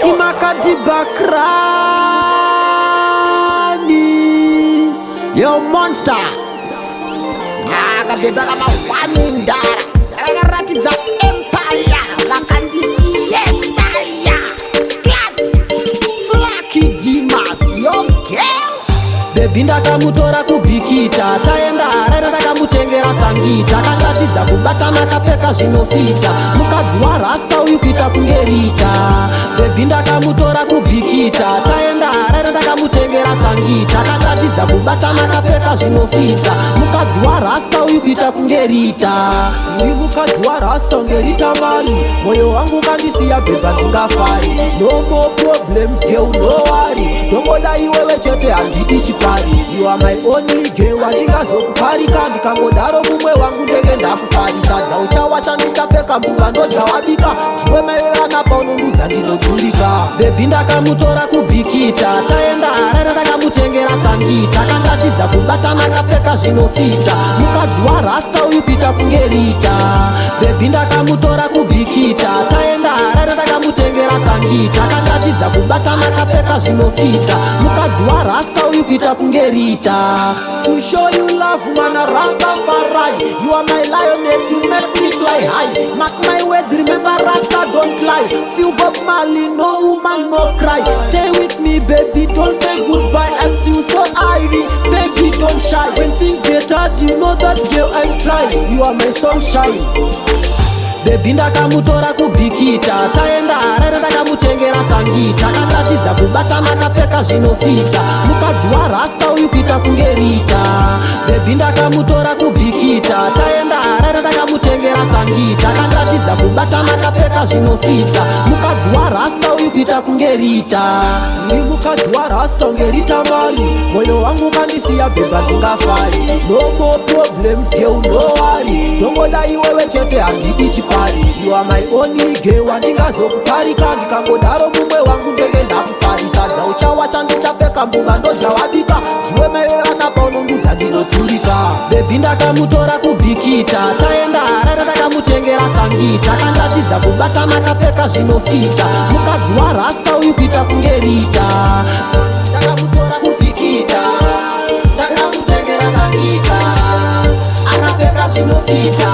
Imakadibha krani. Yo monster. Akabhebha kamahwani ndara. Akaratidza empire vakanditi yesaya. Clat. Flaky Dimas. Yo girl. Baby ndakamutora kuBikita, taenda Harare, ndakamutengera sangita. Kandatidza kubatana, kapfeka zvinofita. Mukadzi warasta uyu kuita kunge Rita. Baby ndakamutora kuBikita, taenda Harare, ndakamutengera sangita. Kandatidza kubatana, kapfeka zvinofita. Mukadzi warasta uyu kuita kunge Rita. Uyu mukadzi warasta unge Rita Mali. Mwoyo wangu kandisiya, babe, ndingafari. No more problems, girl, no worry. Ndongoda iwewe chete, handidi chipari. You are my only girl, handingazokuparika. Ndikangodaro mumwe wangu ndenge ndakufarisa. Uchawacha, ndichapfeka, mbuva ndodya. Ndiwe mai vevana, paunondudza ndinodzurika. Baby ndakamutora kuBikita, taenda Harare, ndakamutengera sangita. Kandatidza kubatana, kapfeka zvinofita. Mukadzi warasta uyu kuita kunge Rita. Baby ndakamutora kuBikita, taenda Harare, ndakamutengera sangita. Kandatidza kubatana, kapfeka zvinofita. Mukadzi warasta uyu kuita kunge Rita. To show you love, mana Rastafari. You are my lioness, you make me fly high. Mark my words, remember, Rasta don't lie. Feel Bob Marley, no woman, no cry. Stay with me, baby, don't say goodbye. I feel so irie, baby, don't shy. When things get hard, you know that, girl, I'm trying. You are my sunshine. Baby ndakamutora kuBikita, taenda Harare, ndakamutengera sangita. Kandatidza kubatana, kapfeka zvinofita. Mukadzi warasta uyu kuita kunge Rita. Baby ndakamutora kuBikita, taenda Harare, ndakamutengera sangita. Kandatidza kubatana, kapfeka zvinofita. Mukadzi warasta uyu kuita kunge Rita. Uyu mukadzi warasta unge Rita Mali. Mwoyo wangu kandisiya, babe, ndingafari. No more problems, girl, no worry. Ndongoda iwewe chete, handidi chipari. You are my only girl, handingazokuparika. Ndikangodaro mumwe wangu ndenge ndakufarisa. Uchawacha, ndichapfeka, mbuva ndodya wabika. Ndiwe mai vevana, paunondudza ndinotsurika. Baby ndakamutora kuBikita, taenda Harare, ndakamutengera sangita. Kandatidza kubatana, kapfeka zvinofita. Mukadzi warasta uyu kuita kunge Rita. Ndakamutora kuBikita, ndakamutengera sangita, akapfeka zvinofita.